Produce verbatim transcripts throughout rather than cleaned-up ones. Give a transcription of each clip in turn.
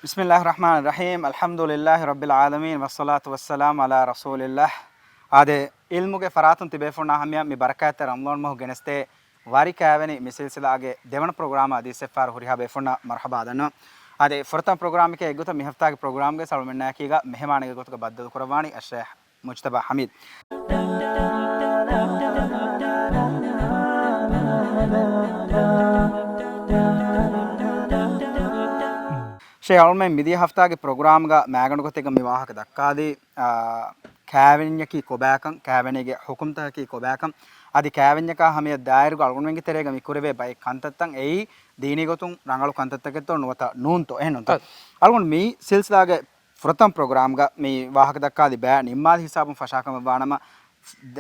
بسم الله الرحمن الرحيم. الحمد لله رب العالمين، والصلاة والسلام على رسول الله. އާދެ، ޢިލްމުގެ ފަރާތުން ތިބޭފުންނާ ހަމަޔަށް މި ބަރަކާތްތެރި ރަމަޟާން މަހު ގެނެސްދޭ ވަރި ކާވެނި މި ސިލްސިލާގެ ދެވަނަ ޕްރޮގްރާމަށް އަދި އިސްތިފާރު ހުރިހާ ބޭފުންނަށް މަރުޙަބާ ދަންނަވަން. އާދެ، ފުރަތަމަ ޕްރޮގްރާމެކޭ އެއްގޮތަށް މި ހަފްތާގެ ޕްރޮގްރާމްގެ އަޅުމެންނާއެކީގަ މެހެމާނެއްގެ ގޮތުގަ ބައްދަލު ކުރައްވާނީ އައްޝައިޚް މުޖްތަބާ ޙަމީދު. ޝޭޚް އަޅުމެން މިދިޔަ ހަފްތާގެ ޕްރޮގްރާމްގަ މާގަނޑު ގޮތެއްގަ މި ވާހަކަ ދައްކާލީ، އާ، ކާވެންޏަކީ ކޮބާކަން، ކާވެނީގެ ޙުކުމްތަކަކީ ކޮބާކަން، އަދި ކާވެންޏަކާ ހަމަޔަށް ދާއިރުގަ އަޅުގަނޑުމެންގެ ތެރޭގަ މި ކުރެވޭ ބައެއް ކަންތައްތައް އެއީ ދީނީ ގޮތުން ރަނގަޅު ކަންތައްތަކެއްތޯ ނުވަތަ ނޫންތޯ؟ އެހެންނޫންތޯ؟ އަ. އަޅުގަނޑު މި ސިލްސިލާގެ ފުރަތަމަ ޕްރޮގްރާމްގަ މި ވާހަކަ ދައްކާލި ބައި ނިންމާލި ހިސާބުން ފަށާކަމަށްވާނަމަ،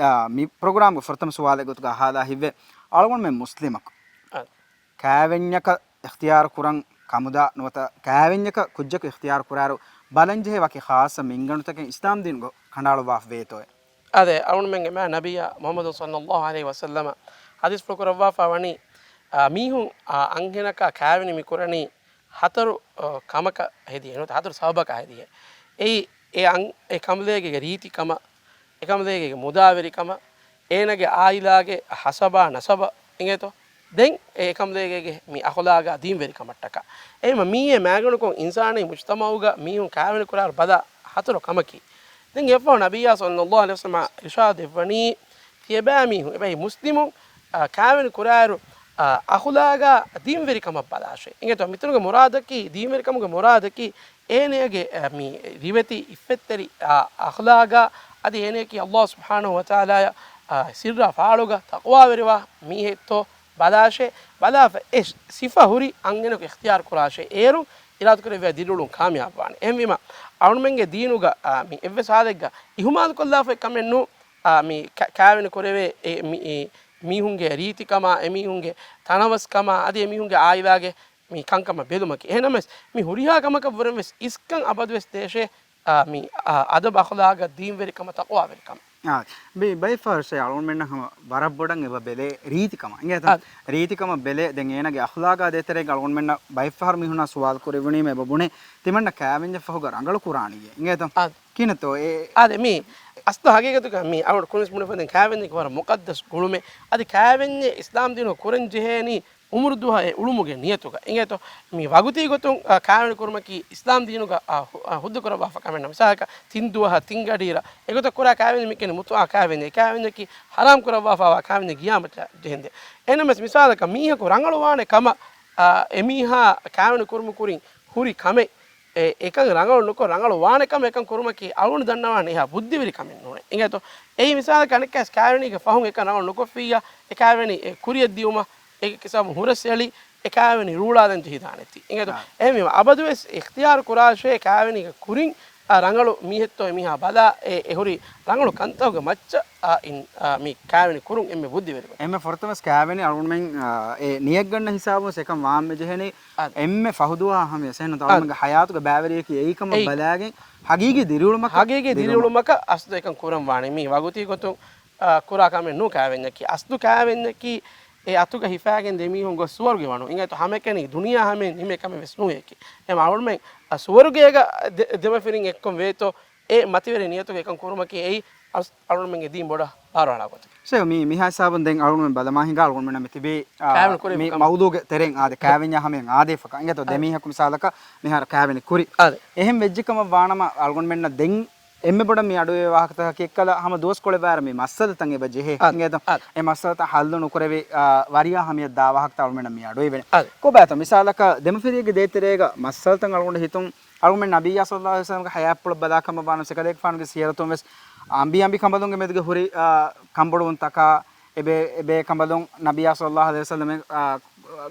އާ، މި ޕްރޮގްރާމްގެ ފުރަތަމަ ސުވާލެއް ގޮތުގަ އަހާލާ ހިތްވޭ، އަޅުގަނޑުމެން މުސްލިމަކު އަ. ކާވެންޏަކަށް އިޚްތިޔާރު ކުރަން ކަމުދާ ނުވަތަ ކާވެންޏަކަށް ކުއްޖަކު އިޚްތިޔާރު ކުރާއިރު ބަލަންޖެހޭ ވަކި ޚާއްޞަ މިންގަނޑުތަކެއް އިސްލާމްދީނުގަ ކަނޑައަޅުއްވާފަ ވޭތޯއޭ؟ އާދެ، އަޅުންމެންގެ މާ ނަބިއްޔާ މުޙައްމަދު ޞައްލައްލާހު ޢަލައިހި ވަސައްލަމަ ޙަދީޘްފުޅު ކުރައްވާފަ ވަނީ، އާ، މީހުން، އާ، އަންހެނަކާ ކާވެނި މި ކުރަނީ ހަތަރު، އާ، ކަމަކަށް ހެދި، ނުވަތަ ހަތަރު ސަބަބަކަށް ހެދި. އެއީ، އެ އަން، އެ ކަނބުލޭގޭގެ ރީތި ކަމަށް، އެ ކަނބުލޭގޭގެ މުދާވެރިކަމަށް، އޭނަގެ ޢާއިލާގެ ޙަސަބާ ނަސަބަށް އިނގޭތޯ؟ ދެން އެ ކަނބުލޭގޭގެ މި އަޚުލާގާ ދީންވެރިކަމަށްޓަކާ. އެހެންވީމަ މީއޭ މާގަނޑުކޮށް އިންސާނީ މުޖްތަމަޢުގަ މީހުން ކާވެނި ކުރާއިރު ބަލާ ހަތަރު ކަމަކީ. ދެން އެއަށްފަހު ނަބިއްޔާ ޞައްލައްލާހު ޢަލައިހި ވަސައްލަމަ އިރުޝާދު ދެއްވަނީ، ތިޔަބައިމީހުން، އެބައި މުސްލިމުން، އާ، ކާވެނި ކުރާއިރު، އާ، އަޚުލާގާ ދީންވެރިކަމަށް ބަލާށޭ. އިނގޭތޯ؟ މިތަނުގެ މުރާދަކީ، ދީންވެރިކަމުގެ މުރާދަކީ، އޭނަޔަގެ، އާ، މި ރިވެތި އިއްފަތްތެރި، އާ، އަޚުލާގާ އަދި އޭނަޔަކީ ﷲ ސުބްޙާނަހޫ ވަތަޢާލާއަށް، އާ، ސިއްރާ ފާޅުގަ ތަޤްވާވެރިވާ މީހެއްތޯ ބަލާށޭ. ބަލާފަ އެ ސިފަ ހުރި އަންހެނަކު އިޚްތިޔާރު ކުރާށޭ. އޭރުން އިރާދަކުރެއްވިޔާ ދިރިއުޅުން ކާމިޔާބުވާނެ. އެހެންވީމަ، އަޅުމެންގެ ދީނުގަ، އާ، މި އެއްވެސް ހާލެއްގަ އިހުމާލުކޮށްލާފައި ކަމެއް ނޫން. އާ، މި ކަ-، ކާވެނި ކުރެވޭ އެ މި-، އެ މީހުންގެ ރީތިކަމާ، އެ މީހުންގެ ތަނަވަސްކަމާ، އަދި އެ މީހުންގެ ޢާއިލާގެ މި ކަންކަމަށް ބެލުމަކީ. އެހެނަމަވެސް، މި ހުރިހާ ކަމަކަށް ވުރެން ވެސް އިސްކަން އަބަދުވެސް ދޭށޭ، އާ، މި، އާ، އަދަބު އަޚުލާގަށް ދީންވެރިކަމަށް ތަޤްވާވެރިކަމަށް. އާ، މި ބައެއްފަހަރު ޝޭޚް އަޅުގަނޑުމެންނަށް ހަމަ ވަރަށް ބޮޑަށް އެބަ ބެލޭ ރީތިކަމަށް. އިނގޭތަ؟ އާ. ރީތިކަމަށް ބެލޭ. ދެން އޭނަގެ އަޚުލާގާ ދޭތެރޭގަ އަޅުގަނޑުމެންނަށް ބައެއްފަހަރު މީހުންނާ ސުވާލު ކުރެވުނީމަ އެބަ ބުނޭ، ތިމަންނަ ކާވެންޏަށް ފަހުގަ ރަނގަޅު ކުރާނީއޭ. އިނގޭތަ؟ އާ. ކިހިނެއްތޯ އެ؟ އާދެ، މީ އަސްލު ހަގީގަތުގަ މީ އަޅުގަނޑު ކުރިންވެސް ބުނެފަ ދެން ކާވެންޏަކީ ވަރަށް މުޤައްދަސް ގުޅުމެއް. އަދި ކާވެންޏެއް އިސްލާމް ދީނުގަ ކުރަން ޖެހޭނީ އުމުރު ދުވަހަށް އުޅުމުގެ ނިޔަތުގަ. އިނގޭތޯ؟ މި ވަގުތީ ގޮތުން، އާ، ކާވެނި ކުރުމަކީ އިސްލާމް ދީނުގަ، އާ، ހު-، އާ، ހުއްދަ ކުރައްވާފަ ކަމެއް ނޫން. މިސާލަކަށް ތިން ދުވަހަށް ތިން ގަޑިއިރަށް އެގޮތަށް ކުރާ ކާވެންޏެއް މި ކިޔަނީ މުތުޢާ ކާވެންޏެއް. އެ ކާވެންޏަކީ ޙަރާމް ކުރައްވާފައިވާ ކާވެންޏެއް ޤިޔާމަތަށް ޖެހެންދެން. އެހެންނަމަވެސް މިސާލަކަށް މީހަކު ރަނގަޅުވާނެ ކަމަށް، އާ، އެމީހާ ކާވެނި ކުރުމުގެ ކުރިން ހުރި ކަމެއް، އެ، އެކަން ރަނގަޅު ނުކޮށް، ރަނގަޅު ވާނެ ކަމަށް އެކަން ކުރުމަކީ އަޅުގަނޑު ދަންނަވާނެ އެހާ ބުއްދިވެރި ކަމެއް ނޫނޭ. އިނގޭތޯ؟ އެއީ މިސާލަކަށް އަނެއްކާވެސް ކާވެނީގެ ފަހުން އެކަން ރަނގަޅު ނުކޮށްފިއްޔާ، އެ ކާވެނީ އެ ކުރިޔަށް ދިއުމަށް އެ ކިސާބު ހުރަސް އެޅި، އެ ކާވެނީ ރޫޅާލަން ޖެހިދާނެތީ. އިނގޭތޯ؟ އާ. އެހެންވީމަ އަބަދުވެސް އިޚްތިޔާރު ކުރާށޭ ކާވެނީގެ ކުރިން، އާ، ރަނގަޅު މީހެއްތޯ އެމީހާ ބަލާ، އެ، އެ ހުރި ރަނގަޅު ކަންތަކުގެ މައްޗަށް، އާ، އިން، އާ، މި ކާވެނި ކުރުން އެންމެ ބުއްދިވެރި ގޮތް. އެންމެ ފުރަތަމަވެސް ކާވެނީ އަޅުގަނޑުމެން، އާ، އެ ނިޔަތްގަންނަ ހިސާބުން އެކަން ވާންމެ ޖެހެނީ އާ. އެންމެ ފަހު ދުވަހަށް ހަމަޔަސް. އެހެންނުތަ އާ. އަޅުގަނޑުމެންގެ ޙަޔާތުގެ ބައިވެރިޔަކީ އެއީ ކަމަށް އެއީ. ބަލާގެން ހަގީގީ ދިރިއުޅުމަކަށް ހަގީގީ ދިރިއުޅުމަށް. ދިރިއުޅުމަކަށް އަސްލު އެކަން ކުރަން ވާނެ. މީ ވަގުތީ ގޮތުން، އާ، ކުރާ ކަމެއް ނޫން ކާވެންޏަކީ. އަސްލު ކާވެންޏަކީ އެ އަތުގަ ހިފާގެން ދެމީހުން ގޮސް ސުވަރުގެ ވަނުން. އިނގޭތޯ؟ ހަމައެކަނި ދުނިޔެ ހަމައިން ނިމޭ ކަމެއް ވެސް ނޫން އެކީ. އެހެން އަޅުގަނޑުމެން، އާ، ސުވަރުގޭގަ ދެ-، ދެމަފިރިން އެއްކޮށް ވޭތޯ އެ މަތިވެރި ނިޔަތުގަ އެކަން ކުރުމަކީ އެއީ އަސް-، އަޅުގަނޑުމެންގެ ދީން ބޮޑަށް ބާރުއަޅާ ގޮތަކީ. ޝޭޚް މި-، މިހާ ހިސާބުން ދެން އަޅުގަނޑުމެން ބަލަމާ ހިނގާ އަޅުގަނޑުމެންނަށް މި ތިބީ، އާ، ކާވެނި ކުރެވި މި ކަމަށް. މައުޟޫގެ ތެރެއިން އާދެ، ކާވެންޏާ ހަމަޔަށް އާދޭ ފަކާ. އިނގޭތޯ؟ އާ. ދެމީހަކު މިސާލަކަށް މިހާރު ކާވެނި ކުރި. އާދެ. އެހެން ވެއްޖެ ކަމަށް ވާނަމަ އަޅުގަނޑުމެންނަށް ދެން އެންމެ ބޮޑަށް މި އަޑުއިވޭ ވާހަކަތަކަކީ އެއްކަލަ ހަމަ ދުވަސްކޮޅެއް ވާއިރަށް މި މައްސަލަތައް އެބަ ޖެހޭ. އާ. އިނގޭތޯ؟ އާ. އެ މައްސަލަތައް ހައްލު ނުކުރެވި، އާ، ވަރިޔާ ހަމަޔަށް ދާ ވާހަކަތައް އަޅުގަނޑުމެންނަށް މި އަޑުއިވޭނެ. އާ. ކޮބާތޯ؟ މިސާލަކަށް ދެމަފިރިއެއްގެ ދޭތެރޭގަ މައްސަލަތައް އަޅުގަނޑު ހިތުން އަޅުގަނޑުމެން ނަބިއްޔާ ޞައްލައްލާހު ޢަލައިހި ވަސައްލަމްގެ ޙަޔާތްޕުޅަށް ބަލާ ކަމަށް ވާނަމަ، އެކަލޭގެފާނުގެ ސީރަތުން ވެސް އަނބި އަނބި ކަނބަލުންގެ މެދުގެ ހުރި، އާ، ކަނބޮޑުވުންތަކާ، އެބޭ، އެބޭ ކަނބަލުން ނަބިއްޔާ ޞައްލައްލާހު ޢަލައިހި ވަސައްލަމް، އާ،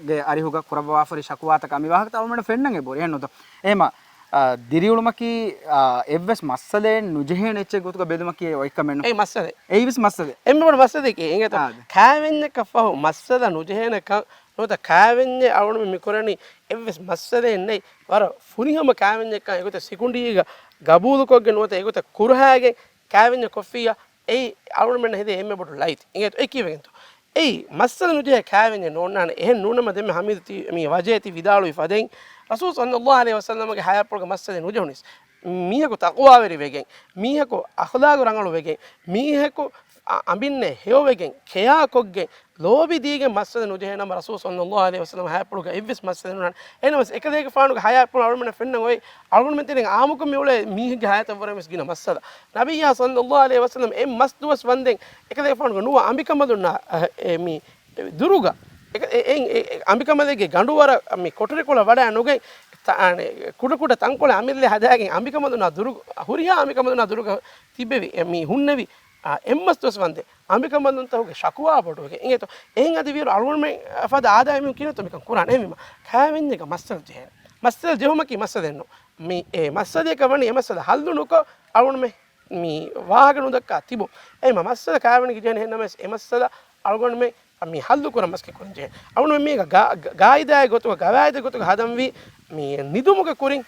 ގެ އަރިހުގަ ކުރައްވާފަ ހުރި ޝަކުވާތަކާ މި ވާހަކަތައް އަޅުގަނޑުމެންނަށް ފެންނަން އެބަހުރި. އެހެންނުތަ؟ އެހެމަ، އާ، ދިރިއުޅުމަކީ، އާ، އެއްވެސް މައްސަލައެއް ނުޖެހޭނެ އެއްޗެއް ގޮތުގަ ބެލުމަކީ އޮތް ކަމެއް ނޫން. އެއީ މައްސަލައެއް. އެއީވެސް މައްސަލައެއް. އެންމެ ބޮޑު މައްސަލައެކޭ. އިނގޭތޯ؟ އާ، އާދެ. ކާވެންޏަކަށްފަހު މައްސަލަ ނުޖެހޭނެ ކަން ނުވަތަ ކާވެންޏެއް އަޅުގަނޑުމެން މި ކުރަނީ އެއްވެސް މައްސަލައެއް ނެތް. ވަރަށް ފުރިހަމަ ކާވެންޏެއްކަން އެގޮތަށް ސިކުނޑީގަ ގަބޫލުކޮށްގެން ނުވަތަ އެގޮތަށް ކުރަހައިގެން ކާވެންޏެއް ކޮށްފިއްޔާ، އެއީ އަޅުގަނޑުމެންނަށް ހެދޭ އެންމެ ބޮޑު ލައިތެއް. އިނގޭތޯ؟ އެ ކީއްވެގެންތޯ؟ އެއީ މައްސަލަ ނުޖެހޭ ކާވެންޏެއް ނޯންނާނެ. އެހެން ނޫނަމަ ދެންމެ ހަމީދު ތި-، މި ވަޖޭ ތި ވިދާޅުވި ފަދައިން، ރަސޫލު ޞައްލައްލާހު ޢަލައިހި ވަސައްލަމަގެ ޙަޔާތްޕުޅުގެ މައްސަލަ ނުޖެހުނީސް. މީހަކު ތަޤްވާވެރިވެގެން، މީހަކު އަޚްލާޤު ރަނގަޅުވެގެން، މީހަކު އަ-، އަނބިންނޭ ހެޔޮވެގެން، ކެޔާ ކޮށްގެން، ލޯބި ދީގެން މައްސަލަ ނުޖެހޭ ނަމަ، ރަސޫލު ޞައްލައްލާހު ޢަލައިހި ވަސައްލަމަ ޙަޔާތްޕުޅުގަ އެއްވެސް މައްސަލަ ނުނާނެ. އެހެނަސް އެކަލޭގެފާނުގެ ޙަޔާތްޕުޅު އަޅުމެންނަށް ފެންނަން އޮތް، އަޅުގަނޑުމެން ތެރެއިން ޢާއްމުކޮށް މިއުޅޭ މީހެއްގެ ޙަޔާތަށްވުރެ ވެސް ގިނަ މައްސަލަ. ނަބިއްޔާ ޞައްލައްލާހު ޢަލައިހި ވަސައްލަމަ އެ މަސް ދުވަސް ވަންދެން އެކަލޭގެފާނުގެ ނުވަ އަނބިކަނބަލުންނާ، އެ، މި ދުރުގަ، އެ، އެ، އެ، އެ، އަނބިކަނބަލެއްގެ ގަނޑުވަރަށް މި ކޮޓަރިކޮޅަށް ވަޑައި ނުގެން، ތަ-، އަނެ، ކުޑަކުޑަ ތަންކޮޅެއް އަމިއްލަ ހަދާގެން އަނބިކަނބަލުންނާ ދުރު، ހުރިހާ އަނބިކަނބަލުންނާ ދުރުގަ ތިއްބެވި، އެ، މި ހުންނެވި، އާ، އެއްމަސް ދުވަސް ވަންދެން އަނބިކަނބަލުންތަކުގެ ޝަކުވާ ބޮޑުވެގެން އިނގޭތޯ. އެހެން އަދި ވިޔަރު އަޅުގަނޑުމެން ފަދަ އާދައިމީހުން ކިހިނެއްތޯ މިކަން ކުރާނެ. އެހެންވީމަ ކާވެންޏެއްގަ މައްސަލަ ޖެހޭނެ. މައްސަލަ ޖެހުމަކީ މައްސަލައެއް ނޫން. މި އެ މައްސަލައަކަށް ވަނީ އެ މައްސަލަ ހައްލު ނުކޮށް އަޅުގަނޑުމެން މި ވާހަކަ ނުދައްކާ ތިބުން. އެހެންވީމަ މައްސަލަ ކާވެނިގެ ޖެހޭނެ. އެހެންނަމަވެސް އެ މައްސަލަ އަޅުގަނޑުމެން މި ހައްލު ކުރަން މަސައްކަތް ކުރަން ޖެހޭ. އަޅުގަނޑުމެން މީގަ ގާ-، ގާ-، ގާއިދާއެއް ގޮތުގަ، ގަވާއިދެއް ގޮތުގަ ހަދަންވީ މި ނިދުމުގެ ކުރިން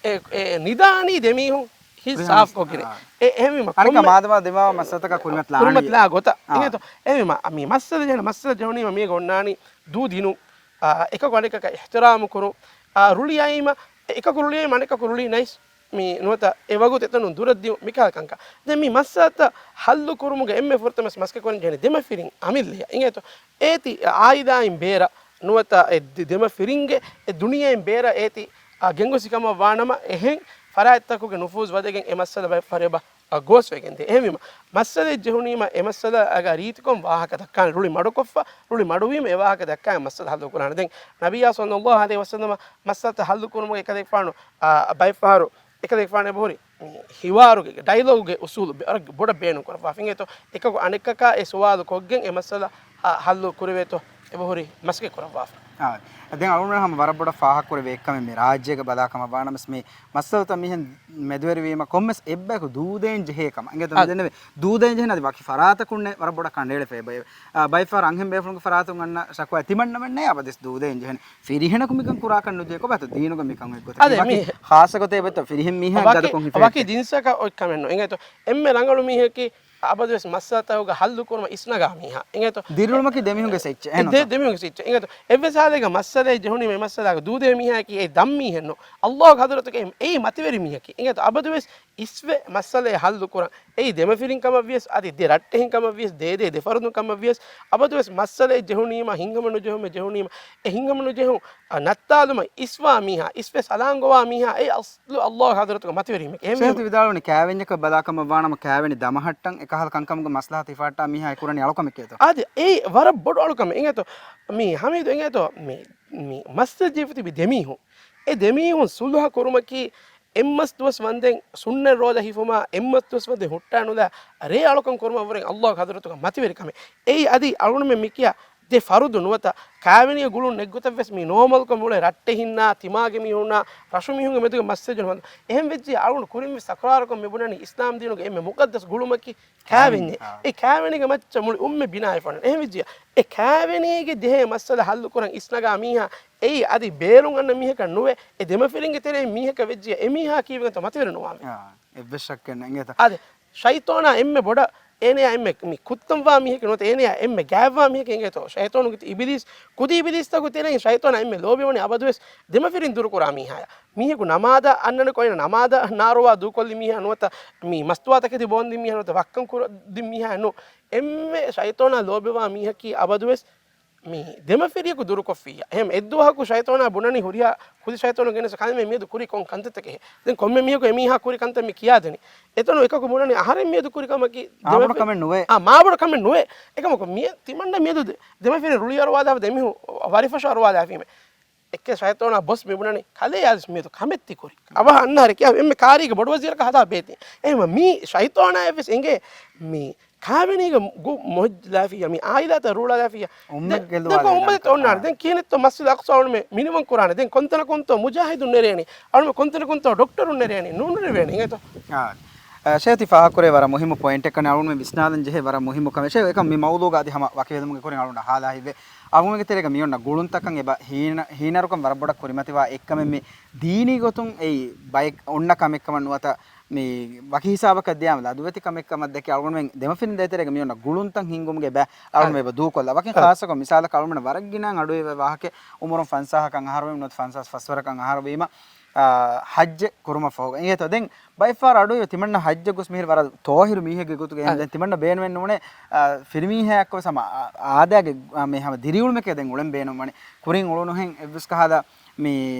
އެ، އެ ނިދާނީ ދެމީހުން ހިތް ސާފުކޮށްގެން. އެ، އެހެންވީމަ އަނެއްކާ ކޮންމެ މާދަމާ ދިމާވާ މައްސަލަތަކާ ކުރިމަތިލާނީ. ކުރިމަތިލާ ގޮތަށް. އާ. އިނގޭތޯ. އެހެންވީމަ މި މައްސަލަ ޖެހޭނެ، މައްސަލަ ޖެހުނީމަ މީގަ އޮންނާނީ ދޫ ދިނުން. އާ، އެކަކު އަނެކަކަށް އިޙްތިރާމު ކުރުން. އާ، ރުޅިއައީމަ، އެކަކު ރުޅިއައީމަ އަނެކަކު ރުޅީ ނައިސް. މި ނުވަތަ އެ ވަގުތު އެތަނުން ދުރަށް ދިޔުން މިކަހަލަ ކަންކަން. ދެން މި މައްސަލަތައް ހައްލު ކުރުމުގެ އެންމެ ފުރަތަމަ މަސައްކަތް ކުރަން ޖެހޭނީ ދެމަފިރިން އަމިއްލަޔަށް. އިނގޭތޯ. އޭތި އާއިލާއިން ބޭރަށް ނުވަތަ އެ ދެ-، ދެމަފިރިންގެ އެ ދުނިޔެއިން ބޭރަށް އޭތި، އާ، ގެންގޮސް ކަމަށް ވާނަމަ، އެހެން ފަރާތްތަކުގެ ނުފޫޒް ވަދެގެން އެ މައްސަލަ ބައެއް ފަހަރު އެބަ، އާ، ގޯސްވެގެން ދޭ. އެހެންވީމަ މައްސަލައެއް ޖެހުނީމަ އެ މައްސަލައަށް ރީތިކޮށް ވާހަކަ ދައްކާނެ. ރުޅި މަޑުކޮށްފަ، ރުޅި މަޑުވީމަ އެ ވާހަކަ ދައްކާ މައްސަލަ ހައްލު ކުރާނެ. ދެން ނަބިއްޔާ ޞައްލައްލާހު ޢަލައިހި ވަސައްލަމަ މައްސަލަތައް ހައްލު ކުރުމުގެ އެކަލޭގެފާނު، އާ، ބައެއް ފަހަރު އެކަލޭގެފާނު އެބަހުރި މި ހިވާރުގެ، ޑައިލޮގުގެ އުސޫލު ބެ-، ވަރަށް ބޮޑަށް ބޭނުން ކުރައްވާފަ. އިނގޭތޯ، އެކަކު އަނެކަކާ އެ ސުވާލު ކޮށްގެން އެ މައްސަލަ ހަ-، ހައްލު ކުރެވޭތޯ އެބަހުރި މަސައްކަތް ކުރައްވާފަ. އާ، ދެން އަޅުގަނޑު ހަމަ ވަރަށް ބޮޑަށް ފާހަގަކުރެވޭ އެއްކަމެއް މި ރާއްޖޭގަ ބަލާކަމަށް ވާނަމަސް މި މައްސަލަތައް މިހެން މެދުވެރިވީމަ ކޮންމެސް އެއްބަޔަކު ދޫދޭން ޖެހޭ ކަމަށް. އިނގޭތޯ، އަ- މިދެންނެވި ދޫދޭން ޖެހޭނެ އަދި ވަކި ފަރާތަކުންނެއް ވަރަށް ބޮޑަށް ކަނޑައެޅިފަ އެބަ-، އާ، ބައެއް ފަހަރު އަންހެން ބޭފުޅުންގެ ފަރާތުން އަންނަ ޝަކުވާ ތިމަންނަމެންނޭ އަބަދުވެސް ދޫދޭން ޖެހޭނެ. ފިރިހެނަކު މިކަން ކުރާކަށް ނުޖެހޭ ކޮބާތޯ ދީނުގަ މިކަން އޮތް ގޮތަކީ؟ އަދެ ވަކި މީ ޚާއްޞަ ގޮތެއް އެބައޮތްތޯ ފިރިހެން މީހާ ވަކި، ގަދަކޮށް ހިފޭތޯ؟ ވަކި ޖިންސަކަށް އޮތް ކަމެއް ނޫން. އިނގޭތޯ، އެންމެ ރަނގަޅު މީހަކީ އަބަދުވެސް މައްސަލަތަކުގަ ހައްލު ކުރުމަށް އިސްނަގާ މީހާ. އިނގޭތޯ؟ ދިރިއުޅުމަކީ ދެމީހުންގެ ސެއްޗެއް. އެ، އެހެންތޯ؟ ދެ-، ދެމީހުންގެ ސެއްޗެއް. އިނގޭތޯ؟ އެއްވެސް ހާލެއްގަ މައްސަލައެއް ޖެހުނީމަ އެ މައްސަލާގަ ދޫދޭ މީހާއަކީ އެ ދަށް މީހެއް ނޫން. ﷲ ގެ ޙަޟްރަތުގައި އެއީ މަތިވެރި މީހަކީ. އިނގޭތޯ؟ އަބަދުވެސް އިސްވެ މައްސަލައެއް ހައްލު ކުރަން. އެއީ ދެމަފިރިން ކަމަށްވިޔަސް، އަދި ދެ ރައްޓެހިން ކަމަށްވިޔަސް، ދޭ ދޭ ދެ ފަރުދުން ކަމަށްވިޔަސް، އަބަދުވެސް މައްސަލައެއް ޖެހުނީމަ، ހިތްހަމަނުޖެހުމެއް ޖެހުނީމަ، އެ ހިތްހަމަނުޖެހުން، އަ، ނައްތާލުމަށް އިސްވާ މީހާ، އިސްވެ ސަލާންގޮވާ މީހާ، އެ އަސްލު ﷲ ގެ ޙަޟްރަތުގަ މަތިވެރި މީހެއް. ޝޭޚް ވިދާޅުވަނީ ކާވެންޏަކަށް ބަލާކަމަށް ވާނަމަ، ކާވެނި ދަމަހައްޓަން އެކަހަލަ ކަންކަމުގެ މަސްލަހަތު ހިފަހައްޓާ މީހާ އެ ކުރަނީ އަޅުކަމެކޭތޯ؟ އާދެ، އެއީ ވަރަށް ބޮޑު އަޅުކަމެއް. އިނގޭތޯ، މި ހަމީދު، އިނގޭތޯ، މި، މި މައްސަލަ ޖެހިފަ ތިބި ދެމީހުން، އެ ދެމީހުން ޞުލްޙަ ކުރުމަކީ އެއްމަސް ދުވަސް ވަންދެން ސުންނަތް ރޯދަ ހިފުމާ، އެއްމަސް ދުވަސް ވަންދެން ހުއްޓާ ނުލާ، ރޭ އަޅުކަން ކުރުމަށްވުރެ ﷲ ގެ ޙަޟްރަތުގަ މަތިވެރި ކަމެއް. އެއީ އަދި އަޅުގަނޑުމެން މިކިޔާ ދެ ފަރުދު ނުވަތަ ކާވެނީގެ ގުޅުން ނެތްގޮތަށްވެސް މީ ނޯމަލްކޮށް މިއުޅޭ ރައްޓެހިންނާ، ތިމާގެ މީހުންނާ، ރަށު މީހުންގެ މެދުގެ މައްސަލަ ޖެހުނު. އެހެން ވެއްޖެ އަޅުގަނޑު ކުރިންވެސް ތަކުރާރުކޮށް މިބުނަނީ އިސްލާމް ދީނުގެ އެންމެ މުޤައްދަސް ގުޅުމަކީ ކާވެންޏެއް. އާ. އެ ކާވެނީގެ މައްޗަށް މުޅި އުއްމަތް ބިނާވެފަ އޮންނަނީ. އެހެން ވެއްޖެ އެ ކާވެނީގެ ޖެހޭ މައްސަލަ ހައްލު ކުރަން އިސްނަގާ މީހާ އެއީ އަދި ބޭރުން އަންނަ މީހަކަށް ނުވެ، އެ ދެމަފިރިންގެ ތެރެއިން މީހަކަށް ވެއްޖެ އެ މީހާ ކީއްވެގެންތޯ މަތިވެރި ނުވާމެ. އާ، އެއްވެސް ޝައްކެއް ނެތް. އިނގޭތަ؟ އާދެ، ޝައިޠާނާ އެންމެ ބޮޑަށް އޭނަޔާ އެންމެ މި ކުއްތަންވާ މީހަކީ ނުވަތަ އޭނަޔާ އެންމެ ގާތްވާ މީހަކީ އިނގޭތޯ؟ ޝައިޠާނުގެ އިބިލީސް، ކުދި އިބިލީސްތަކުގެ ތެރެއިން ޝައިޠާނާ އެންމެ ލޯބިވަނީ އަބަދުވެސް ދެމަފިރިން ދުރުކުރާ މީހާޔަށް. މީހަކު ނަމާދަށް އަންނަނިކޮށް އޭނަ ނަމާދަށް ނާރުވާ ދޫކޮށްލި މީހާ ނުވަތަ މި މަސްތުވާތަކެތި ބޯންދިން މީހާ ނުވަތަ ވައްކަން ކުރައްދިން މީހާ ނޫން. އެންމެ ޝައިޠާނާ ލޯބިވާ މީހަކީ އަބަދުވެސް މި ދެމަފިރިޔަކު ދުރުކޮށްފިއްޔާ. އެހެން އެއްދުވަހަކު ޝައިޠާނާ ބުނަނީ ހުރިހާ ކުދި ޝައިޠާނުން ގެނެސް ކަލޭމެން މިއަދު ކުރީ ކޮން ކަންތައްތަކެއް. ދެން ކޮންމެ މީހަކު އެމީހާ ކުރި ކަންތައް މި ކިޔާދެނީ. އެތަނު އެކަކު ބުނަނީ އަހަރެން މިއަދު ކުރި ކަމަކީ އާ، ބޮޑު ދެމަފި-، ކަމެއް ނުވޭ. އާ، މާ ބޮޑު ކަމެއް ނުވޭ. އެކަމަކު މި ތިމަންނަ މިއަދު ދެ-، ދެމަފިރިން ރުޅި އަރުވާލާފަ ދެމީހުން ވަރިފަށަށް އަރުވާލާފީމެ. އެއްކެ ޝައިޠާނާ ބޮސް މި ބުނަނީ ކަލޭ އާދެސް މިއަދު ކަމެއް ތި ކުރީ. އަވަހަށް އަންނަ ހަރެ ކިޔާ އެންމެ ކާރީގެ ބޮޑު ވަޒީރަކަށް ހަދާ ބޭތި. އެހެންވީމަ މި ޝައިޠާނާއަށްވެސް އެނގޭ މި ކާވެނީގެ ގު މޮޖްލާފިއްޔާ، މި އާއިލާތައް ރޫޅާލާފިއްޔާ. އުއްމަތް ދެ-، ދެން އުއްމަތެއް އޮންނާނެ. ދެން ކިހިނެއްތޯ މަސްޖިދު އަޤްޞާ އަޅުމެ މިނިވަން ކުރާނެ. ދެން ކޮންތަނަކުންތޯ މުޖާހިދުން ނެރޭނީ؟ އަޅުމެ ކޮންތަނަކުންތޯ ޑޮކްޓަރުން ނެރޭނީ؟ ނޫނެރެވޭނެ އިނގޭތޯ؟ އާ، ޝޭޚް ތި ފާހަގަކުރޭ ވަރަށް މުހިއްމު ޕޮއިންޓެއް ކަން އަޅުމެ ވިސްނާލަން ޖެހޭ ވަރަށް މުހިއްމު ކަމެއް. ޝޭޚް އެކަން މި މައުޟޫގަ އަދި ހަމަ ވަކިވެލުމުގެ ކުރިން އަޅުން އަހާލާ ހިތްވޭ. އަޅުމެންގެ ތެރޭގަ މިއޮންނަ ގުޅުންތަކަށް އެބަ ހީނަ-، ހީނަރުކަން ވަރަށް ބޮޑަށް ކުރިމަތިވާ އެއްކަމެއް މި ދީނީ ގޮތުން އެއީ ބައެއް އޮންނަ ކަމެއްކަމަށް ނުވަތަ މި ވަކި ހިސާބަކަށް ދިޔާމަ ލަދުވެތި ކަމެއް ކަމަށް ދެކެ އަޅުގަނޑުމެން ދެމަފިރިން ދޭތެރޭގަ މިއޮންނަ ގުޅުންތައް ހިންގުމުގެ ބައި އަޅުގަނޑު އެބަ ދޫކޮށްލާ. ވަކިން ޚާއްޞަކޮށް މިސާލަކަށް އަޅުގަނޑު ވަރަށް ގިނަ އަޑުއިވޭ ވާހަކަ އުމުރުން ފަންސާހަކަށް އަހަރުވީމަ ނުވަތަ ފަންސާސް ފަސްވަރަކަށް އަހަރުވީމަ، އާ، ހައްޖެއް ކުރުމަށް ފަހުގަ. އިނގޭތޯ ދެން ބައެއްފަހަރު އަޑުއިވޭ ތިމަންނަ ހައްޖަށް ގޮސް މިހިރި ވަރަށް ތޯހިރު މީހެއްގެ ގޮތުގަ އެހެން ދެން ތިމަންނަ ބޭނުމެއް ނޫނޭ، އާ، ފިރިމީހާއެއްކޮށް ވެސް ހަމަ އާ، އާދައިގެ، އާ، މި ހަމަ ދިރިއުޅުމެކޭ ދެން އުޅެން ބޭނުން ވަނީ. ކުރިން އުޅުނުހެން އެއްވެސް ކަހަލަ މި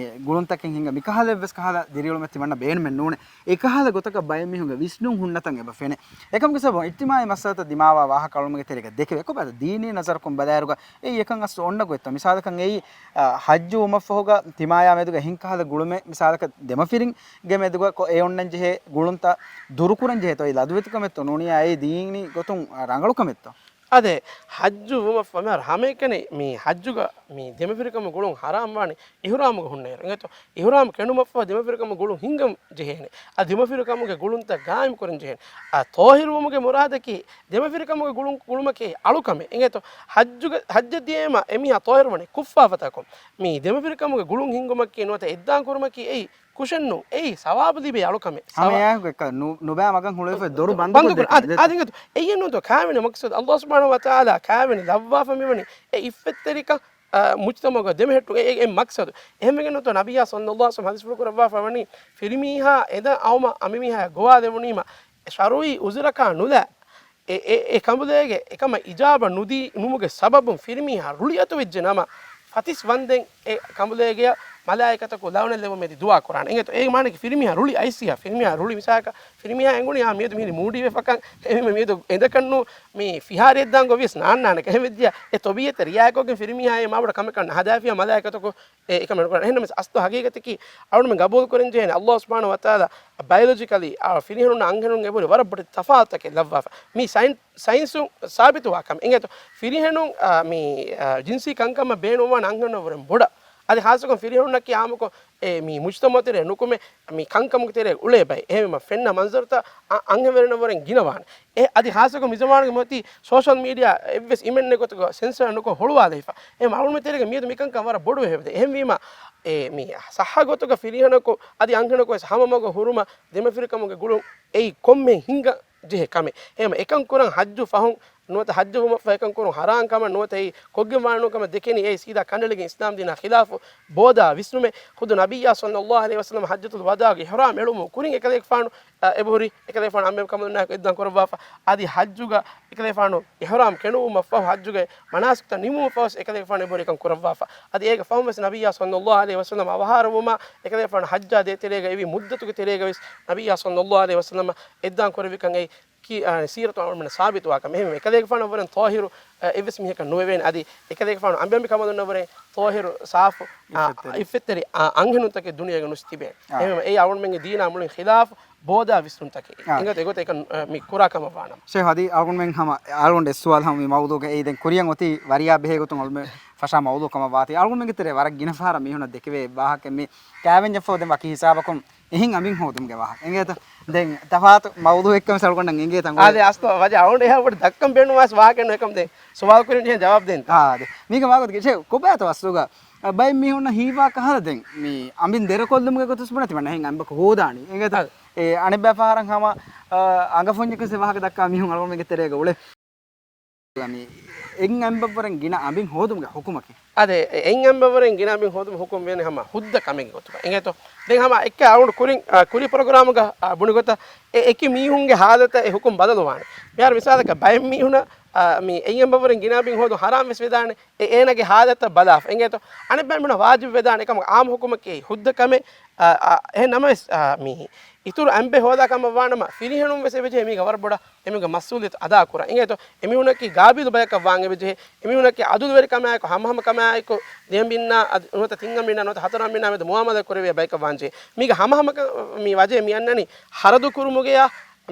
ގުޅުންތަކެއް ހިނގާ މިކަހަލަ އެއްވެސް ކަހަލަ ދިރިއުޅުމެއް ތިމަންނަ ބޭނުމެއް ނޫނޭ. އެކަހަލަ ގޮތަކަށް ބައެއް މީހުންގެ ވިސްނުން ހުންނަތަން އެބަ ފެނޭ. އެކަމުގެ ސަބަބުން އިޖްތިމާޢީ މައްސަލަތައް ދިމާވާ ވާހަކަ އަޅުމުގެ ތެރޭގަ ދެކެވޭ. ކޮބާތަ ދީނީ ނަޒަރަކުން ބަލާއިރުގަ އެއީ އެކަން އަސްލު އޮންނަ ގޮތްތަ؟ މިސާލަކަށް އެއީ، އަ، ހައްޖު ވުމަށްފަހުގަ ތިމާޔާ މެދުގަ އެހެން ކަހަލަ ގުޅުމެއް މިސާލަކަށް ދެމަފިރިންގެ މެދުގަ ކޮ-، އެ އޮންނަން ޖެހޭ ގުޅުންތައް ދުރުކުރަން ޖެހޭތޯ؟ އެއީ ލަދުވެތިކަމެއްތޯ ނޫނިއްޔާ އެއީ ދީނީ ގޮތުން ރަނގަޅު ކަމެއްތޯ؟ އާދެ، ހައްޖު ވުމަށްފަހު މިހާރު ހަމައެކަނި މި ހައްޖުގަ މި ދެމަފިރިކަމުގެ ގުޅުން ހަރާމް ވާނީ އިޙްރާމުގަ ހުންނައިރު. އިނގޭތޯ؟ އިޙްރާމް ކެނޑުމަށްފަހު ދެމަފިރިކަމުގެ ގުޅުން ހިންގަން ޖެހޭނެ. އަދި ދެމަފިރިކަމުގެ ގުޅުންތައް ގާއިމް ކުރަން ޖެހޭނެ. އާ، ޠާހިރުވުމުގެ މުރާދަކީ ދެމަފިރިކަމުގެ ގުޅުން، ގުޅުމަކީ އަޅުކަމެއް. އިނގޭތޯ؟ ހައްޖުގެ، ހައްޖަށް ދިޔައީމަ އެމީހާ ޠާހިރުވަނީ ކުށްފާފަތަކުން. މި ދެމަފިރިކަމުގެ ގުޅުން ހިންގުމަކީ ނުވަތަ އެއްދާން ކުރުމަކީ އެއީ ކުށެއްނޫން. އެއީ ސަވާބު ލިބޭ އަޅުކަމެއް. ހަމަ ސަވާ-، އެއާއެކު އެއްކަ ނު-، ނުބައި މަގަށް ހުޅުވިފަ ދޮރު ބަންދު ބަންދު ކޮށްދޭ. ކުރަން. އަދި، އަދި އިނގޭތޯ، ކާވެނި މަޤްޞަދު ﷲ ސުބްޙާނަހޫ ވަތަޢާލާ ކާވެނި ލައްވާފަ މިވަނީ އެ އިއްފަތްތެރިކަން، އަ، މުޖްތަމަޢުގަ ދެމެހެއްޓުން. އެ، އެ، އެ މަޤްޞަދު. އެހެންވެގެން ނުވަތަ ނަބިއްޔާ ޞައްލަﷲ ޢަލައިހި ވަސައްލަމަ ޙަދީޘްފުޅު ކުރައްވާފަ ވަނީ ފިރިމީހާ އެދަން އައުމަށް އަނބިމީހާ ގޮވާލެވުނީމަ ޝަރުޢީ ޢުޛުރަކާ ނުލާ އެ، އެ، އެ ކަނބުލޭގެ އެކަމަށް އިޖާބަ ނުދީ ނުމުގެ ސަބަބުން ފިރިމީހާ ރުޅިއަތުވެއްޖެ ނަމަ، ފަތިސް ވަންދެން އެ ކަނބުލޭގެއަށް މަލާއިކަތަކު ލަޢުނަތް ލެއްވުމެދި ދުޢާ ކުރާނެ. އެނގޭތޯ؟ އޭގެ މާނައަކީ ފިރިމީހާ ރުޅި އައިސް ފިރިމީހާ ރުޅި މިސާލަކަށް ފިރިމީހާ އެނގުނީ އާ މިއަދު މިހިރީ މޫޑީވެފަކަން، އެހެންވީމަ މިއަދު އެނދަކަށްނު މި ފިހާރައަށް ދާން ގޮވިޔަސް ނާންނާނެ. އެހެންވެއްޖެޔާ އެ ޠަބީޢަތަށް ރިޢާޔަތްކޮށްގެން ފިރިމީހާ އެ މާބޮޑަށް ކަމެއް ކަން ނަހަދާފިޔާ މަލާއިކަތަކު އެ އެކަމެއް ނުކުރާނެ. އެހެންނަމަވެސް އަސްލު ހަގީގަތަކީ އަޅުގަނޑުމެން ގަބޫލު ކުރަން ޖެހޭނެ ﷲ ސުބްޙާނަހޫ ވަތަޢާލާ ބަޔޮލޮޖިކަލީ އާ ފިރިހެނުންނާ އަންހެނުން އެބަހުރި ވަރަށް ބޮޑެތި ތަފާތުތަކެއް ލައްވާފަ. މީ ސައިން-، ސައިންސުން ސާބިތުވާ ކަމެއް. އިނގޭތޯ؟ ފިރިހެނުން، އާ، މި، އާ، ޖިންސީ ކަންކަމަށް ބޭނުންވާނެ އަންހެނުންނަށްވުރެން ބޮޑަށް. އަދި ޚާއްޞަކޮށް ފިރިހެނުންނަކީ އާއްމުކޮށް އެ މި މުޖްތަމަޢު ތެރޭ ނުކުމެ މި ކަންކަމުގެ ތެރޭ އުޅޭ ބައެއް. އެހެންވީމަ ފެންނަ މަންޒަރުތައް އަ-، އަންހެންވެރިންނަށްވުރެން ގިނަވާނެ. އެ، އަދި ޚާއްޞަކޮށް މިޒަމާނުގެ މިއޮތީ ސޯޝަލް މީޑިއާ އެއްވެސް އިމެންނެއް ގޮތުގަ ސެންސަރ ނުކޮށް ހުޅުވާލައިފަ. އެ އަޅުގަނޑުމެން ތެރޭގަ މިއަދު މިކަންކަން ވަރަށް ބޮޑުވެ ހެވެދޭ. އެހެންވީމަ އެ މި ޞައްޙަ ގޮތުގަ ފިރިހެނަކު އަދި އަންހެނަކު ވެސް ހަމަ މަގަށް ހުރުމަށް ދެމަފިރިކަމުގެ ގުޅުން އެއީ ކޮންމެ ހިނގަން ޖެހޭ ކަމެއް. އެހެންވީމަ އެކަން ކުރަން ހައްޖު ފަހުން ނުވަތަ ހައްޖު ވުމަށްފަހު އެކަން ކުރުން ހަރާން ކަމަށް ނުވަތަ އެއީ ކޮށްގެން ވާނެ ނޫން ކަމަށް ދެކެނީ އެއީ ސީދާ ކަނޑައެޅިގެން އިސްލާމް ދީނާ ޚިލާފު ބޯދާ ވިސްނުމެއް. ޚުދު ނަބިއްޔާ ޞައްލަﷲ ޢަލައިހި ވަސައްލަމަ ޙައްޖަތުލް ވަދާޢުގެ އިޙްރާމް އެޅުމުގެ ކުރިން އެކަލޭގެފާނު، އަ، އެބަހުރި އެކަލޭގެފާނު އަނބިމަ ކަނބަލުންނާއެކު އެއްދާން ކުރައްވާފަ. އަދި ޙައްޖުގަ އެކަލޭގެފާނު އިޙްރާމް ކެނޑުވުމަށްފަހު ޙައްޖުގެ މަނާސިކުތައް ނިމުމަށްފަހު އެކަލޭގެފާނު އެބަހުރި އެކަން ކުރައްވާފަ. އަދި އޭގެ ފަހުން ވެސް ނަބިއްޔާ ޞައްލަﷲ ޢަލައިހި ވަސައްލަމަ އަވަހާރަވުމާ އެކަލޭގެފާނު ޙައްޖާ ދޭތެރޭގަ އެވި މުއްދަތުގެ ތެރޭގަ ވެސް ނަބިއްޔާ ޞައްލަﷲ ޢަލައިހި ވަސައްލަމަ އެއްދާން ކުރެއްވިކަން އެއީ ކީ، އާ، ސީރަތު އަޅުގަނޑުމެންނަށް ސާބިތުވާ ކަމެއް. އެހެންވެ، އެކަލޭގެފާނަށްވުރެން ޠާހިރު، އާ، އެއްވެސް މީހަކަށް ނުވެވޭނެ. އަދި އެކަލޭގެފާނު އަނބިމަ ކަނބަލުންނަށްވުރެން ޠާހިރު ސާފު، އާ، އިއްފަތްތެރި. އިއްފަތްތެރި، އާ، އަންހެނުންތަކެއް ދުނިޔޭގަ ނުސް ތިބޭނެ. އާ. އެހެންވެ، އެއީ އަޅުގަނޑުމެންގެ ދީނާ މުޅިން ޚިލާފު ބޯދާ ވިސްނުންތަކެއް. އާ. އެގޮތަށް، އެގޮތަށް އެކަން، އާ، މި ކުރާ ކަމަށް ވާނަމަ. ޝޭޚް އަދި އަޅުގަނޑުމެން ހަމަ އަޅުގަނޑު އެއް ސުވާލު ހަމަ މި މައުޟޫޢުގަ އެއީ ދެން ކުރިއަށް އޮތީ ވަރިޔާ ބެހޭ ގޮތުން އަޅުގަނޑުމެން ފަށާ މައުޟޫޢު ކަމަށް ވާތީ. އަޅުގަނޑުމެންގެ ތެރޭ ވަރަށް ގިނަ ފަހަރަށް މީހުންނަށް ދެކެވޭ ވާހަކަ މި ކާވެންޏަށްފަހު ދެން ވަކި ހިސާބަކުން އެހެން އަނބިން ހޯދުމުގެ ވާހަކަ. އެނގޭތަ؟ ދެން ތަފާތު މައުޟޫޢެއްކަން ވެސް އަޅުގަނޑަށް އެނގޭ ތަން. އާދެ، އަސްލު ވަޖެ އަޅުގަނޑު އެހާ ބޮޑު ދައްކަން ބޭނުންވާސް ވާހަކަ ނުވެ ކަމަށް ދެން ސުވާލު ކުރިން ޖެހެން ޖަވާބު ދޭންތަ؟ އާދެ. މީގެ ވާގޮތަކީ ކޮބާތޯ އަސްލުގަ ބައެއް މީހުންނަށް ހީވާ ކަހަލަ ދެން މި އަނބިން ދެރަކޮށްލުމުގެ ގޮތުސް ބުނެ ތިމަން އެހެން އަނބަކު ހޯދާނީ. އެނގޭތަ؟ އާދެ. އެ، އަނެއްބައި ފަހަރަށް ހަމަ، އަ، އަނގަފުންޏަކަސް ވާހަކަ ދައްކާ މީހުން އަޅުގަނޑުމެންގެ ތެރޭގަ އުޅޭ. މި އެއް އަނބަށްވުރެން ގިނަ އަނބިން ހޯދުމުގެ ޙުކުމަކީ؟ އާދެ، އެ އެއް އަނބަށްވުރެން ގިނަ އަނބިން ހޯދުމުގެ ޙުކުމް ވޭނެ ހަމަ ހުއްދަ ކަމެއްގެ ގޮތުގަ. އެނގޭތޯ؟ ދެން ހަމަ އެއްކަ އަޅުގަނޑު ކުރިން، އާ، ކުރި ޕްރޮގްރާމުގަ، އާ، ބުނި ގޮތަށް އެ އެކި މީހުންގެ ޙާލަތަށް އެ ޙުކުމް ބަދަލުވާނެ. މިހާރު މިސާލަކަށް ބައެއް މީހުނަށް، އާ، މި އެއް އަނބަށްވުރެން ގިނަ އަނބިން ހޯދުން ޙަރާމް ވެސް ވެދާނެ. އެ އޭނަގެ ޙާލަތަށް ބަލާފަ. އެނގޭތޯ؟ އަނެއް ބައެއް މީހުނަށް ވާޖިބު ވެދާނެ. އެކަމަކު އާއްމު ޙުކުމަކީ ހުއްދަ ކަމެއް. އާ، އާ، އެހެން ނަމަވެސް، އާ، މި އިތުރު އަނބެއް ހޯދާ ކަމަށް ވާނަމަ، ފިރިހެނުން ވެސް އެބަޖެހޭ މީގަ ވަރަށް ބޮޑަށް އެމީހުންގެ މަސްއޫލިއްޔަތު އަދާކުރަން. އެނގޭތޯ؟ އެމީހުނަކީ ގާބިލު ބަޔަކަށް ވާން އެބަޖެހޭ. އެމީހުނަކީ އަދުލުވެރިކަމާއެކު، ހަމަހަމަކަމާއެކު، ދެއަނބިންނާ، އަދި ނުވަތަ ތިން އަނބިންނާ، ނުވަތަ ހަތަރު އަނބިންނާ މެދު މުއާމަލާތް ކުރެވޭ ބަޔަކަށް ވާންޖެހޭ. މީގަ ހަމަހަމަކަށް މި ވަޖެ މި އަންނަނީ ހަރަދު ކުރުމުގެޔާ،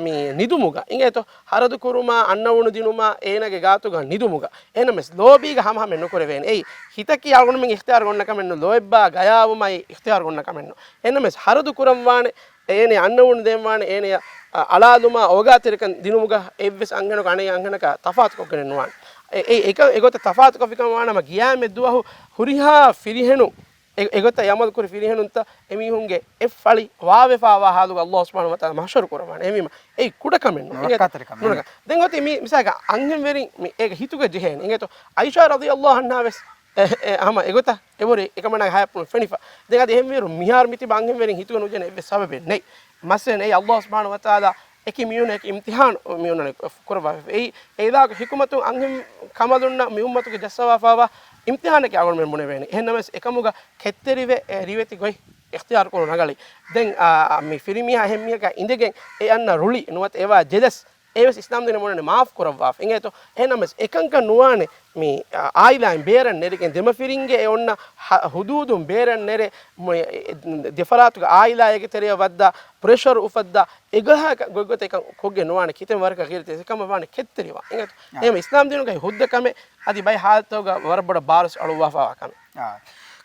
މި ނިދުމުގަ. އިނގޭތޯ؟ ހަރަދު ކުރުމާ، އަންނައުނު ދިނުމާ، އޭނަގެ ގާތުގަ ނިދުމުގަ. އެހެންނަމަވެސް ލޯބީގަ ހަމަހަމަ ނުކުރެވޭނެ. އެއީ ހިތަކީ އަޅުގަނޑުމެން އިޚްތިޔާރު އޮންނަ ކަމެއް ނޫން. ލޯތްބާ ގަޔާވުމާއި އިޚްތިޔާރު އޮންނަ ކަމެއް ނޫން. އެހެންނަމަވެސް ހަރަދު ކުރަންވާނެ. އޭނަޔަށް އަންނައުނު ދޭންވާނެ، އޭނަޔަށް، އަ، އަޅާލުމާ އޯގާތެރިކަން ދިނުމުގަ އެއްވެސް އަންހެނަކު އަނެއް އަންހެނަކާ ތަފާތުކޮށްގެނެއް ނުވާނެ. އެ، އެ، އެކަން އެގޮތަށް ތަފާތުކޮށްފިކަމަށް ވާނަމަ ގިޔާމެ ދުވަހު ހުރިހާ ފިރިހެނުން އެ، އެގޮތަށް އެ ޢަމަލު ކުރި ފިރިހެނުންތައް އެމީހުންގެ އެއް ފަޅި ވާވެފާވާ ޙާލުގަ ﷲ ސުބްޙާނަހޫ ވަތަޢާލާ މަޙްޝަރު ކުރައްވާނެ. އެހެންވީމަ އެއީ ކުޑަކަމެއް ނޫން. ނުރައްކާތެރި ކަމެއް. ނުރައްކާ. ދެން އޮތީ މި މިސާލަކަށް އަންހެންވެރިން މި އޭގެ ހިތުގަ ޖެހޭނެ. އިނގޭތޯ؟ ޢާއިޝާ ރަޟިޔަﷲ ޢަންހާ ވެސް އެ، އެ، ހަމަ އެގޮތަށް އެބަހުރި އެކަމަނާގެ ޙަޔާތްޕުޅުން ފެނިފަ. ދެން އަދި އެހެންވީއިރު މިހާރު މިތިބާ އަންހެންވެރިން ހިތުގަ ނުޖެހޭނެ އެއްވެސް ސަބަބެއް ނެތް. މައްސަލައަކީ އެއީ ﷲ ސުބްޙާނަހޫ ވަތަޢާލާ އެކި މީހުންނަކީ އިމްތިޙާނު މީހުންނަކީ ކުރައްވާފަ. އެއީ އެ އިލާހުގެ ޙިކުމަތުން އަންހެން ކަނބަލުންނަށް މި އުއްމަތުގެ ޖައްސަވާފައިވާ އިމްތިޙާނަކީ އަޅުގަނޑުމެން ބުނެވޭނެ. އެހެންނަމަވެސް އެކަމުގަ ކެތްތެރިވެ އެ ރިވެތި ގޮތް އިޚްތިޔާރު ކުރުން ރަނގަޅީ. ދެން، އާ، މި ފިރިމީހާ އެހެން މީހަކާ އިނދެގެން އެ އަންނަ ރުޅި ނުވަތަ އެވާ ޖެލަސް އެވެސް އިސްލާމް ދީނުން ބުނަނީ މާފް ކުރައްވާފަ. އިނގޭތޯ؟ އެހެންނަމަވެސް އެކަންކަން ނުވާނެ މި، އާ، ޢާއިލާއިން ބޭރަށް ނެރިގެން ދެމަފިރިންގެ އެ އޮންނަ ހަ-، ޙުދޫދުން ބޭރަށް ނެރެ މު-، އެ، އެ، ދެފަރާތުގެ ޢާއިލާއެއްގެ ތެރެއަށް ވައްދާ ޕްރެޝަރު އުފައްދާ އެގޮތަކަށް ގޮތްގޮތަށް އެކަން ކޮށްގެން ނުވާނެ. ކިތަންމެ ވަރަކަށް ޣީރަތެއް އެކަމަށް ވާނެ ކެތްތެރިވާން. އިނގޭތޯ؟ އާ. އެހެން އިސްލާމް ދީނުގައި ހުއްދަ ކަމެއް އަދި ބައެއް ޙާލަތުގަ ވަރަށް ބޮޑަށް ބާރުވެސް އަޅުއްވާފައިވާ ކަމެއް. އާ.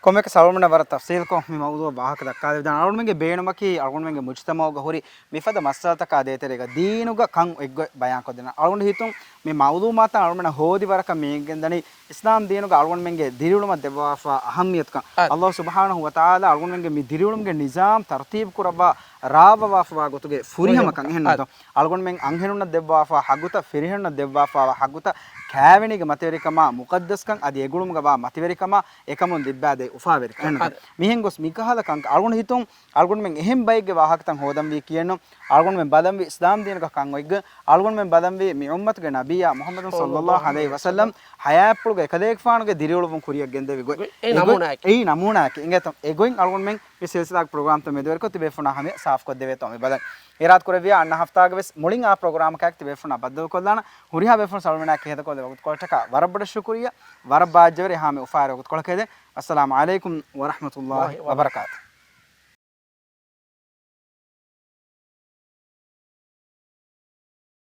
ކޮންމެއަކަސް އަޅުގަނޑުމެންނަށް ވަރަށް ތަފްޞީލްކޮށް މި މައުޟޫޢަށް ވާހަކަ ދައްކާލެވިދާނެ. އަޅުގަނޑުމެންގެ ބޭނުމަކީ އަޅުގަނޑުމެންގެ މުޖްތަމަޢުގަ ހުރި މިފަދަ މައްސަލަތަކާ ދޭތެރޭގަ ދީނުގަ ކަން އެއްގޮތް ބަޔާންކޮށްދޭނަން. އަޅުގަނޑު ހިތުން މި މައުޟޫޢު މާތަން އަޅުގަނޑުމެންނަށް ހޯދި ވަރަކަށް މި ގެންދަނީ އިސްލާމް ދީނުގަ އަޅުގަނޑުމެންގެ ދިރިއުޅުމަށް ދެއްވާފަ އަހައްމިޔަތުކަން. އާ. ﷲ ސުބްޙާނަހޫ ވަތަޢާލާ އަޅުގަނޑުމެންގެ މި ދިރިއުޅުމުގެ ނިޒާމް ތަރުތީބު ކުރައްވާ ރާވަވާފަވާ ގޮތުގެ ފުރިހަމަކަން. އާ. އެހެންނުތޯ؟ އަޅުގަނޑުމެން އަންހެނުންނަށް ދެއްވާފަ ޙައްޤުތައް، ފިރިހެނުންނަށް ދެއްވާފަވާ ޙައްޤުތައް، ކާވެނީގެ މަތިވެރިކަމާ، މުޤައްދަސްކަން އަދި އެގުޅުމުގަ ވާ މަތިވެރިކަމާ އެކަމުން ލިއްބާދޭ އުފާވެރިކަން. އެހެންނުތޯ؟ އާ. މިހެން ގޮސް މިކަހަލަ ކަންކަން އަޅުގަނޑު ހިތުން އަޅުގަނޑުމެން އެހެން ބައެއްގެ ވާހަކަތައް ހޯދަންވީ ކިޔެއްނު. އަޅުގަނޑުމެން ބަލަންވީ އިސްލާމް ދީނުގަ ކަން އޮތްގޮތް، އަޅުގަނޑުމެން ބަލަންވީ މި އުއްމަތުގެ ނަބިއްޔާ މުޙައްމަދު ޞައްލައްލާހު ޢަލައިހި ވަސައްލަމް ޙަޔާތްޕުޅުގަ އެކަލޭގެފާނުގެ ދިރިއުޅުމުން ކުރިއަށް ގެންދެވި ގޮތް. އެއީ ނަމޫނާއެކޭ. އެއީ ނަމޫނާއެކޭ. އިނގޭތޯ؟ އެގޮތް އަޅުގަނޑުމެން މި ސިލްސިލާގެ ޕްރޮގްރާމްތައް މެދުވެރިކޮށް ތިބޭފުޅުންނާ ހަމަޔަށް ސާފުކޮށްދެވޭތޯ މި ބަލަން. އިރާދަކުރެއްވިޔާ އަންނަ ހަފްތާގަވެސް މުޅިން އާ ޕްރޮގްރާމަކާއެކު ތިބޭފުޅުންނާ ބައްދަލުކޮށްލާނަން. ހުރިހާ ބޭފުޅުން ސަލާމަތް ކިހިނެއްތޯ ވަގުތުކޮޅަށްޓަކާ ވަރަށް ބޮޑަށް ޝުކުރިއްޔާ. ވަރަށް ބާއްޖަވެރި ހަމަ އުފާވެރި ވަގުތުކޮޅަކަށް. އައްސަލާމު ޢަލައިކުމް ވަރަޙްމަތުﷲ ވަބަރަކާތުހު.